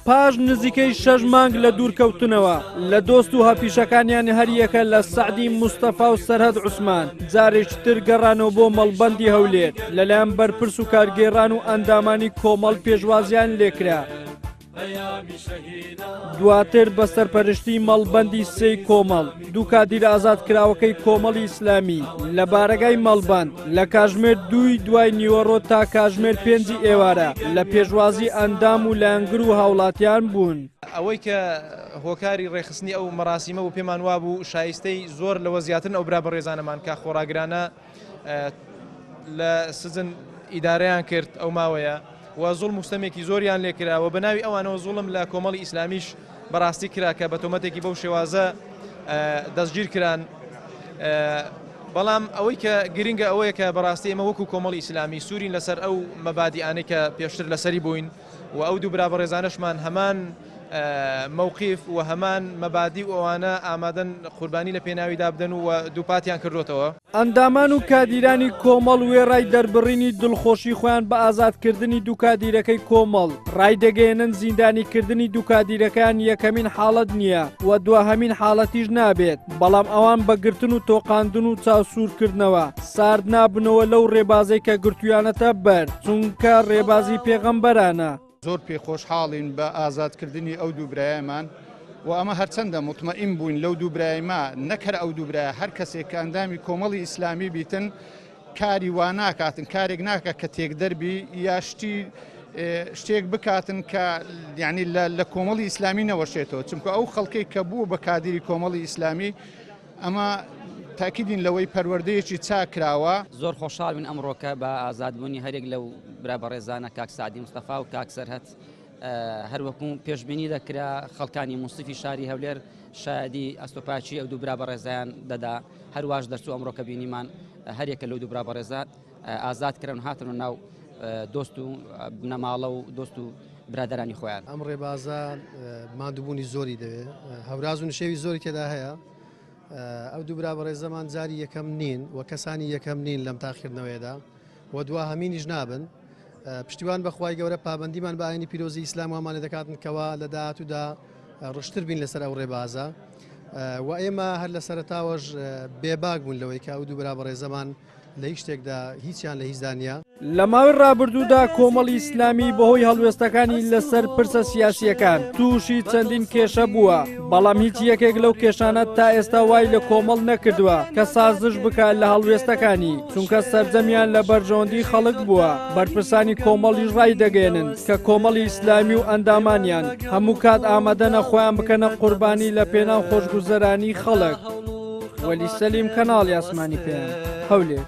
پاش نزیکەی شەش مانگ لە دوورکەوتنەوە لە دۆست و هاوپیشەکانیان هەریەکە لە سەعدی مستەفا و سەرهەد عوسمان جارێکی تر گەڕانەوە بۆ مەڵبەندی هەولێر لەلایەن بەرپرس و کارگێڕان و ئەندامانی کۆمەڵ پێشوازیان لێکرا. دواتر بە سەرپەرشتی مەڵبەندی سێی کۆمەڵ دوو کادیر ئازادکراوەکەی کۆمەڵی ئیسلامی لە بارەگای مەڵبەند لە کاژمێر دووی دوای نیوەڕۆ تا کاژمێر پێنجی ئێوارە لە پێشوازی ئەندام و لایەنگر و هاوڵاتیان بوون. ئەوەی کە هۆکاری ڕێکخستنی ئەو مەراسیمە بوو پێمان وابوو شایستەی زۆر لەوە زیاترن ئەو برا بەڕێزانەمان کە خۆڕاگرانە لە سجن ئیدارەیان کرد ئەو ماوەیە و زوڵم و ستەمێکی زۆریان لێکرا و بە ناوی ئەوانەوە زوڵم لە کۆمەڵی ئیسلامیش بەڕاستی کرا کە بە تۆمەتێکی بەو شێوازە دەستگیر کران. بەڵام ئەوەی کە گرنگە ئەوەیە کە بەڕاستی ئێمە وەکو کۆمەڵی ئیسلامی سوورین لەسەر ئەو مەبادیانەی کە پێشتر لەسەری بووین و ئەو دوو برا بەڕێزانەشمان هەمان مەوقیف و هەمان مەبادی و ئەوانە ئامادەن قوربانی لە پێناویدا بدەن و دووپاتیان کردوتەوە. ئەندامان و کادیرانی کۆمەڵ وێڕای دەربڕینی دڵخۆشی خۆیان بە ئازادکردنی دوو کادیرەکەی کۆمەڵ، ڕایدەگەیەنن زیندانیکردنی دوو کادیرەکەیان یەکەمین حاڵەت نییە و دواهەمین حاڵەتیش نابێت، بەڵام ئەوان بە گرتن و تۆقاندن و چاوسوورکردنەوە سارد نابنەوە لەو ڕێبازەی کە گرتوویانەتە بەر، چونکە ڕێبازی پێغەمبەرانە. زۆر پێ خۆشحاڵین بە ئازادکردنی ئەو دوو برایەمان و ئەمە هەرچەندە موتمەئین بووین لەو دوو برایما نەک هەر ئەو دوو برایە هەر کەسێک کە ئەندامی کۆمەڵی ئیسلامی بیتن کاری وا ناکاتن کارێک ناکە کە تێکدەر بی یا شتی شتێک بکاتن کە یعنی لە کۆمەڵی ئیسلامی نەوەشێتەوە چونکە ئەو خەڵکەی کە بوو بە کادیری کۆمەڵی ئیسلامی ئەمە تاکیدین لەوەی پەروەردەیەکی چاک کراوە. زۆر خۆشحاڵ بووین ئەمڕۆکە بە ئازادبوونی هەریەک لەو برا بەڕێزانە کاک سەعدی مستەفا و کاک سەرهەت هەروەکو پێشبینی دەکرا خەڵکانی موسیفی شاری هەولێر شایەدی ئەستۆپاکی ئەو دوو برا بەڕێزیان دەدا هەرواش دەرچوو ئەمڕۆکە بینیمان هەریەکە لەو دوو برا بەڕێزە ئازاد کران و هاتن و ناو دۆست و بنەماڵە و دۆست و برادرانی خۆیان. ئەم ڕێبازە ماندووبوونی زۆری دەوێت، هەوراز و نشێوی زۆری تێدا هەیە. ئەو دوو برا بەڕێزەمان جاری یەکەم نین و کەسانی یەکەم نین لەم تاقیکردنەوەیەدا و دواهەمینیش نابن. پشتیوان بە خوای گەورە پابەندیمان بە ئاینی پیرۆزی ئیسلام وامان لێ دەکاتن کەوا لە داهاتوودا ڕشتر بین لەسەر ئەو ڕێبازە و ئێمە هەر لە سەرەتاوەش بێباک بوون لەوەی کە ئەو دوو برا بەڕێزەمان لە هیچ شتێکدا هیچیان لە هیچدا نییە. لە ماوەی ڕابردوودا کۆمەڵی ئیسلامی بەهۆی هەڵوێستەکانی لەسەر پرسە سیاسییەکان تووشی چەندین کێشە بووە، بەڵام هیچ یەکێک لەو کێشانە تا ئێستا وای لە کۆمەڵ نەکردووە کە سازش بکات لە هەڵوێستەکانی، چونکە سەرجەمیان لە بەرژەوەندی خەڵک بووە، بەرپرسانی کۆمەڵیش ڕایدەگەیەنن کە کۆمەڵی ئیسلامی و ئەندامانیان هەموو کات ئامادەنە خۆیان بکەنە قوربانی لە پێناو خۆشگوزەرانی خەڵک. وەلی سەلیم کەناڵی ئاسمانی پەیام، هەولێر.